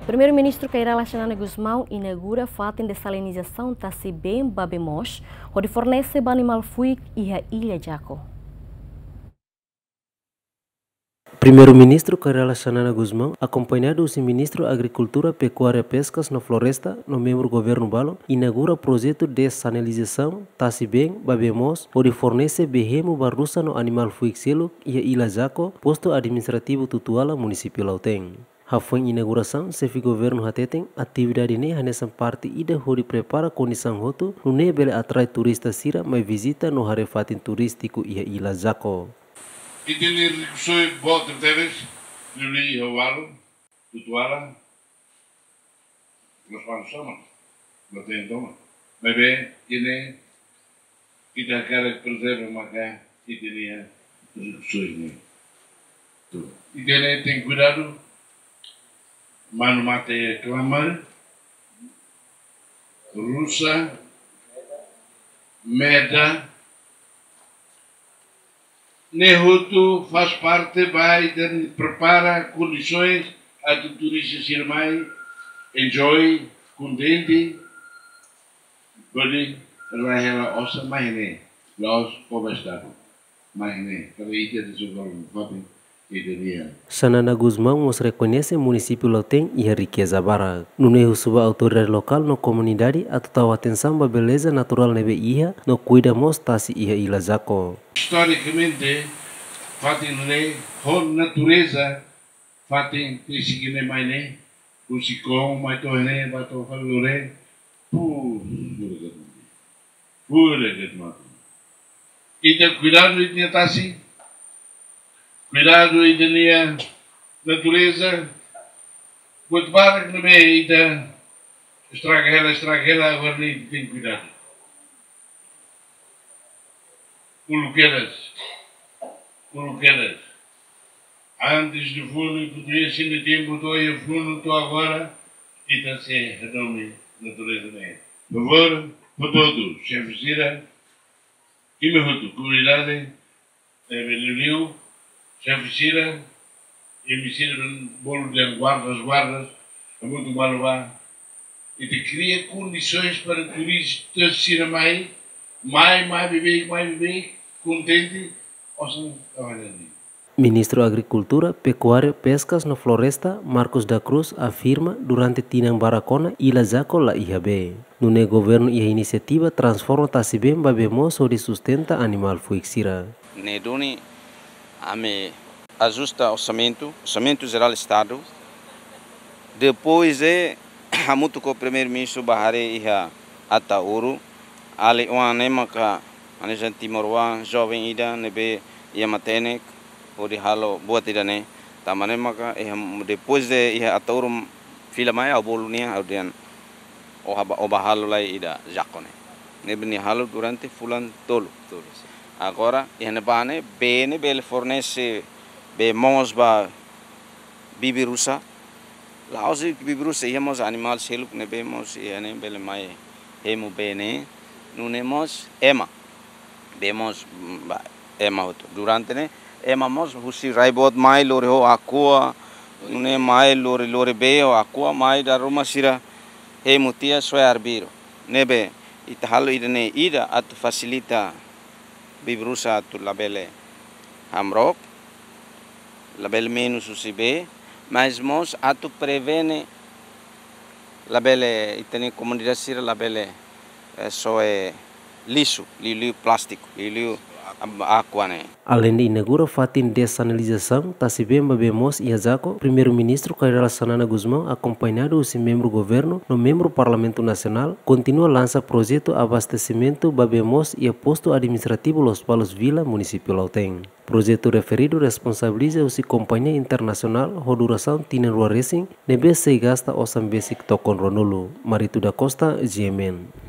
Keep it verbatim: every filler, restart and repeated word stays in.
Primeiru-Ministru Kay Rala Xanana Gusmão inaugura fatin desalinizasaun tasi-been ba bee moos, hodi fornese ba animál fuik iha Illa Jaco. Primeiru-Ministru Kay Rala Xanana Gusmão, akompañadu husi Ministru Agrikultura, Pekuária, Peskas no Floresta, no membru governu balu, inaugura projetu desalinizasaun tasi-been ba bee moos, hodi fornese bee hemu ba rusa no animál fuik seluk iha Illa Jaco, postu administrativu Tutuala, munisípiu Lautém. Hafoin inaugurasaun, xefe governu hateten, atividade ne'e hanesan parte ida hodi prepara kondisaun hotu, nune'e bele atrai turista sira mai vizita no haree fatin turístiku iha Illa Jaco. Ita-nia rikusoin boot tebes, liuliu iha Walu, Tutuala, Los Palos sama, Batente sama. Maibé, ida-ne'e, ita hakarak prezerva maka ita-nia rikusoin ne'e. Ita-nia tenke kuidadu, manu-mate klamar, rusa, meda, ne'e hotu faz parte ba ita prepara kondisoins atu turista sira mai, enjoy, kontente, hodi rai hela osan mai ne'e, la'ós kobra estadu. Mai ne'e, para ita dezenvolve papel ita-nia. Xanana Gusmão mós rekoñese munisípiu Lautém iha rikeza barak. Nune'e husu ba autoridade lokál no komunidade atu tau atensaun ba beleza naturál ne'ebé iha no kuida mós tasi iha Illa Jaco. Istorikamente, fatin ne'e ho natureza, fatin tesi ne'e mai ne'e, husi Koun mai to'o ne'e, ba to'o fali Loré, pura, pura, pura. Ita kuidadu ita-nia tasi, kuidadu ita-nia natureza, buat barak ne'ebé ita estraga hela, estraga hela, agora ne'e ita tenke kuidadu. Uluk kedas, uluk kedas. Antes de funu, portugés sira-nia tempu, to'o iha funu, to'o agora, ita sei hadomi natureza ne'e. Favór, ba todu, xefe sira, imi hotu, komunidade, eh, liuliu, xefe sira, imi sira bolu dehan guardas, guardas, hamutuk malu bá. Ita kria kondisoins para turista sira mai, mai, mai beibeik, mai beibeik, kontente, osan trabalhando. Ministru Agrikultura, Pekuária, Peskas no Floresta, Marcos da Cruz, afirma durante tinan barak ona Illa Jaco la iha bee. Nune'e governu iha inisiativa transforma tasi-been ba bee moos hodi sustenta animál fuik sira. Ne'e duni ami ajusta orsamentu, Orsamentu Jerál Estadu. Depois de hamutuk ho Primeiru-Ministru bá haree iha Ataúru, alin oan ne'e maka, hanesan timoroan, joven ida ne'ebé iha matenek, hodi halo buat ida-ne'e. Tanba ne'e maka, iha, depois de iha Ataúru fila mai, ha'u bolu nia, ha'u dehan, ó bá, ó bá halo lai ida Jaco ne'e. Ne'ebé nia halo durante fulan tolu. Tolu, sin. Agora, iha ne'ebá ne'e, bee ne'e bele fornese bee moos ba bibi-rusa. La'ós bibi-rusa, iha mós animál seluk ne'ebé mós iha ne'e bele mai hemu bee ne'e. Nune'e mós ema. Bee moos, mm, ba, ema hotu. Durante ne'e, ema mós husi rai boot mai lori ho Aqua, nune'e mai lori, lori bee ho Aqua, mai dala ruma sira hemu tiha soe arbiru. Ne'ebé, ita halo ida-ne'e ida atu fasilita bibi-rusa atu labele hamrook, labele menus husi bee, mas mós atu prevene labele ita-nia komunidade sira labele, eh, soe lixu, liuliu plástiku, liuliu Aqua ne'e. Aleinde inaugura fatin desalinizasaun tasi-been ba bee moos iha Jaco, Primeiru-Ministru Kay Rala Xanana Gusmão, akompañadu husi membru governu no membru Parlamentu Nasionál, kontinua lansa projetu abastesimentu ba bee moos iha postu administrativu Lospalos Vila, munisípiu Lautém. Projetu referidu responsabiliza husi kompañia internasionál ho durasaun tinan rua resin, ne'ebé sei gasta osan besik tokon ruanulu. Marito da Costa, G M N.